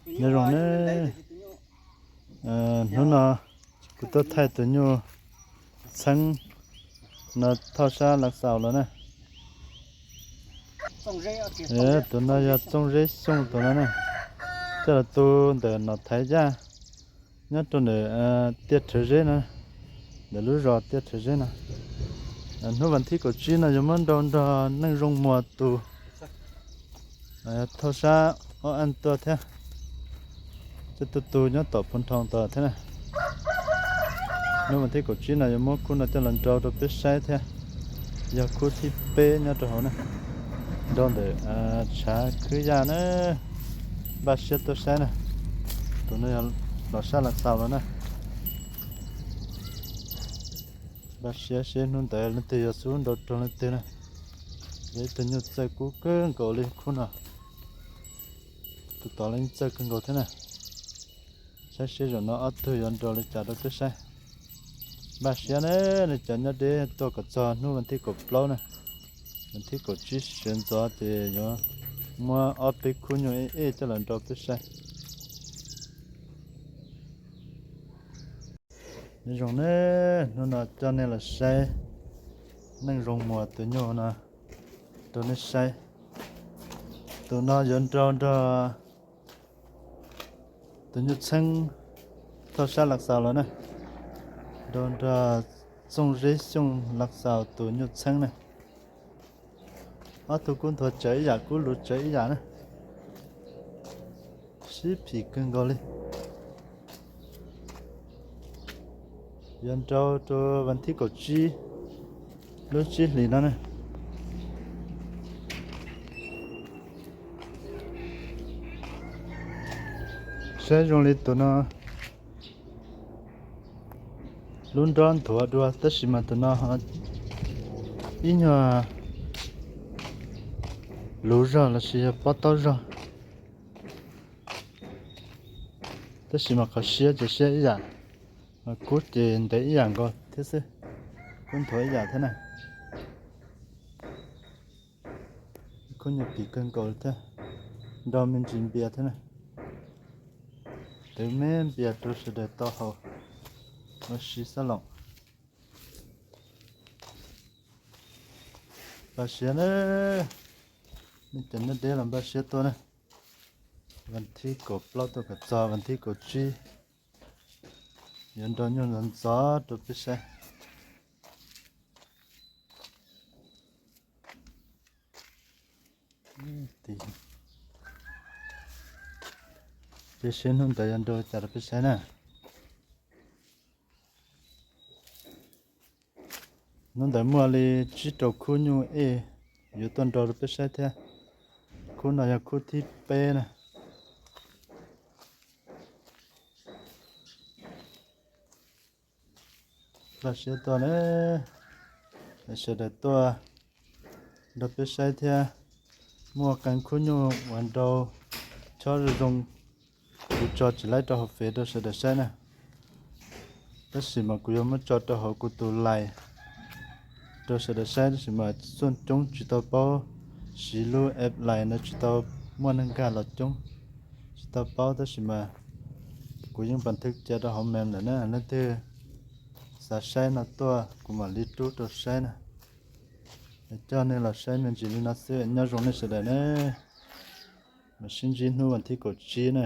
Nyob zoo ne, hnub no kuv tuaj thaij tus nyuj txheeb no thauj sab Lav Xaus los na. Tus no yog Txooj Zeb Xyooj tus no na, coj los tu ntawm Nom Thaiv Yaj, nyob rau ntawm Tiaj Rhawv Zeb na, ntawm lub zos Tiaj Rhawv Zeb no. Hnub vas thib kaum tsib no yuav muab nrau nrog Neej Zoo Muas tus thauj sab Ob Aj tuaj thiab. Coj tuaj tu nyob tom Phu Nroo tod thiab na. Hnub vas thib kaum tsib no yuav muab khub no coj los nrau rau peb saib thiab. Yog khub thib peb nyob rau hauv na, nrau ntawm Tshav Khwb Yaj na. Npaj siab tuaj saib na. Tus no yog los sab Lav Xaus los na. Npaj siab seb hnub ntawd leej twg yuav xub nrau raug leej twg na. Yog ib tug nyuj txawj kub kawg nkaus li khub no. Tus tod los yeej txawj kawg nkaus thiab na. Saib seb zaum no ob tug yuav nrau li cas rau peb saib. Npaj siab na, nej cov nyob deb tuaj kom txog hnub vas thib kaum plaub na. Vas thib kaum tsib sawv ntxov ces yuav muab ob peb khub nyuj ej ej coj los nrau peb saib. Nyob zoo ne, hnub no coj nej los saib Neej Zoo Muas tus nyuj no rau nej saib. Tus no yuav nrau nrog tus nyuj txheeb thauj sab Lav Xaus los na, nrau nrog Txooj Zeb Xyooj Lav Xaus tus nyuj txheeb na. Ob tug kub nthuav tsawv ib yam, kub luv tsawv ib yam na. Sib phim kawg nkaus li. Yuav nrau rau vas thib kaum tsib lub tsib hlis no na. Saib zoo li tus no lub nrob nthuav dua tab sis mas tus no ib nyuag luv zog lossis yog pob taub zog. Tab sis mas qhov siab ces siab ib yam, kub ces ntev ib yam nkaus thiab xwb. Kub nthuav ib yam thiab na. Khub nyuj phim kawg nkaus thiab. Nrau me ntsis npias thiab na. Twv me npias rau sawv daws tau haus ua si xab loos. Npaj siab na, nej cov nyob deb los npaj siab tuaj na. Vas thib kaum plaub tuaj kom txog vas thib kaum tsib, yuav nrau nyuj ntxov ntxov rau peb saib. Peb saib hnub ntawd yuav nrau cas rau peb saib na. Hnub ntawd muaj li tsib rau khub nyuj ej yuav tuaj nrau rau peb saib thiab. Khub no yog khub thib peb na. Npaj siab tuaj na, sawv daws tuaj nrog peb saib thiab. Muaj qee khub nyuj uas nrau chob zoo zoo, kuv tso tsis laib rau hauv fev rau sawv daws saib na. Tab sis mas kuv yuav muab tso rau hauv kuv tus lais rau sawv daws saib, tab sis mas txuj coob tsis tau paub, siv lub app lais no tsis tau muaj neeg nkag los coob, tsis tau paub, tab sis mas kuv yeej pas thwj cia rau hauv mem lawm na, leej twg xav saib no tuaj kuv mam li rub rau saib na. Coj nej los saib me ntsis li no xwb, nyob zoo nej sawv daws na. Mam sib ntsib hnub vas thib kaum tsib na.